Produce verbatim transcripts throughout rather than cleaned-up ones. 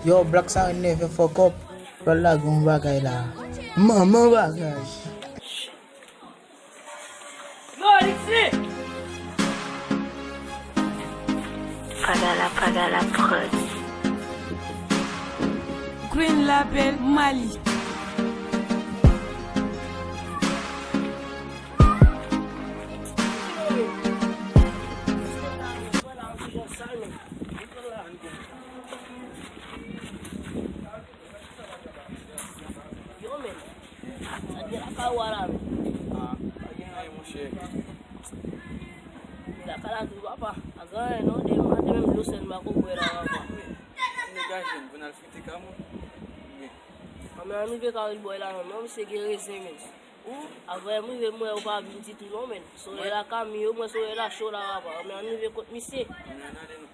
Yo, Black Sarin nève fòkòp. Pral lage yon bagay la. Manman bagay. Pagala, pagala, prod. Green Label Mali. Yo, men. Sa gen lakay ou a la, men? Ah, pa gen anyen, monchè. Lakay la tou, papa. Pa gen anyen, non. Demen maten, menm dlo sèl m pako bwè la, papa. Degaje m, pou n al frite kay mwen. Anmè, ann rive kay Wilboy la, non, misye gen rezen, men. Avè m rive, m wè ou pa vin ditou, non, men. Solèy la ka mi, ou wè solèy la cho la, papa. Anmè, ann rive kot misye. Anmè, ann ale, non.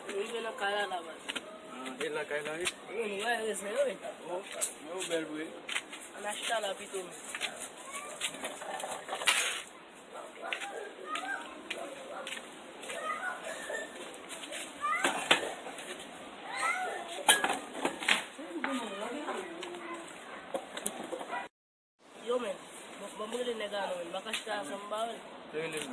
Nou rive nan kay la, la, baz. Ah, e lakay la, wi. Wi, nou wè rezen yo, wi. Oh, men ou bèl vre. Ann al chita la pito, men. Yo, men, ban m rele nèg la non, men, m pa ka chita ansanm ba yo. Rele m.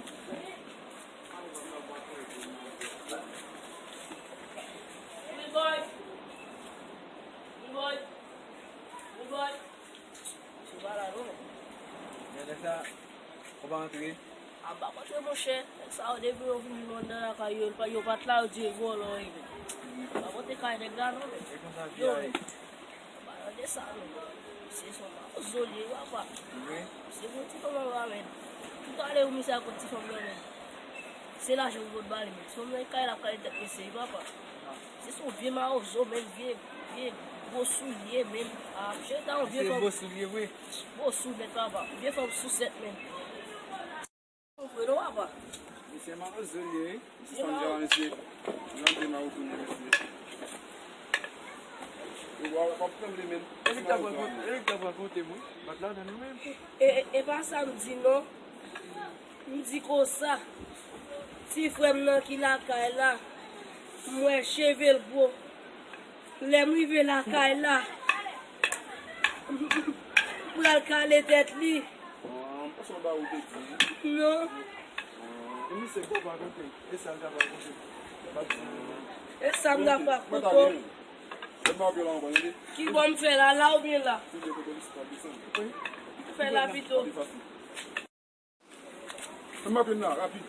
Wilboy! Wilboy! Wilboy! Misye pa la non, men. Men nèg sa, ou pa antre? A, m pa kontre, monchè. Nèg sa yo, depi yo vin viv anndan lakay yo, yo pa t la, yo di vòlò yo ye, men. M pa kontre kay nèg la non, men. E konsa vi a ye. Ba yo de sa non. Misye se yon mawozo li ye, papa. Wi. Misye gon ti fanm anba, men. Tout ale ou misye ak ti fanm nan, men. Se lajan ou pot ba li, men. Ti fanm nan kay la kale tèt mesye, papa. Se se yon vye mawozo, men, vye, vye gwo soulye, men. Ah, misye ta yon vye fanm. Se gwo soulye vre. Gwo sou nèt, papa. Vye fanm sousèt, men. Ou fre non, papa. Misye mawozo li ye, wi. Misye fanm jan misye. Jan de mawozo li ye, misye. E w ap tranble, men. Erik ta pran konte, Erik ta pran konte mwen. Bat la nan nou menm. E, e, e pa sa m di non. M di konsa, ti frè m nan ki lakay la, m wè cheve l gwo. Lè m rive lakay la, m pral kale tèt li. Ah, m panse w ba ou te di. Non. Ah, e misye gwo pa konte, e sa l ta pral konte. Pa di. E sa m ta pral konte. Ki bò m fè la, la oubyen la? M fè la pito. Fè m ap vin la, rapid.